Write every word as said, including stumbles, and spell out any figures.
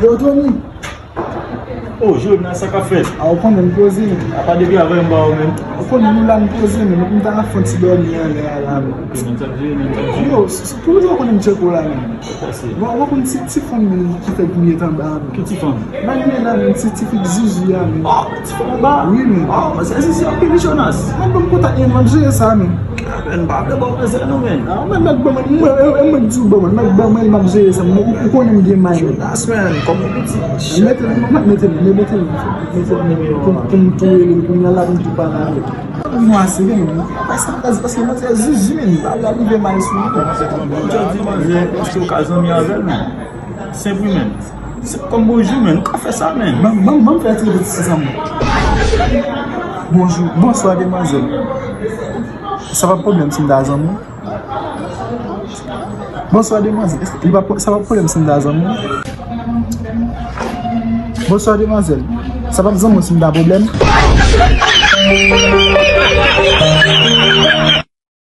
Yo, Tony! Oh, Jonas, sa k ap fèt? A, ou konnen m poze, men. Apa depi avè m ba ou menm? Ou konnen nou la, m poze, men. M ta fè yon ti dòmi anlè a la, men. Ok, men, sa k jere, men, sa k jere. Yo, s- s- tou lè ou konnen m tcheke w la, men. Sa k pase? Bon, ou konn ti, ti fanm, men, ki fèk m yet anba a, men. Ki ti fanm? Malye la, men, ti, ti fi k zuzu a, men. Oh, ti fanm anba? Wi, men. Oh, men, se zuzu anpil, Jonas. Mwen, ban m kontak, men, m ap jere sa, men. Ah, men, m pa vle ba w prese, non, men. Ah, men, mèt ban mwen, mwen, mwen, mwen di w ban mwen, mèt ban mwen, m ap jere sa, men. Ou, ou konnen m gen may, men. Jonas, men, kòman w piti? Mete l, mwen, mete l, mete l, mete l, pou, pou m tou rele l, kounye a la, pou m tou pale avè l. Mwen ase, men, paske, paske, paske manzè zuzu, men, bagay la rive mal sou li. Jodi manzè, èske w ka zanmi avè l, men? Senp wi, men. Se kòm bonjou, men. Ou ka fè sa, men. Ban, ban, ban m fè ti repetisyè sa, men. Bonjou, bonswa, demwazèl. Sa pa pwoblèm si m ta zanmi w? Bonswa, demwazèl. Èske li pa, sa pa pwoblèm si m ta zanmi w? Bonswa, demwazèl. Sa pa zanmi w si m ta pwoblèm?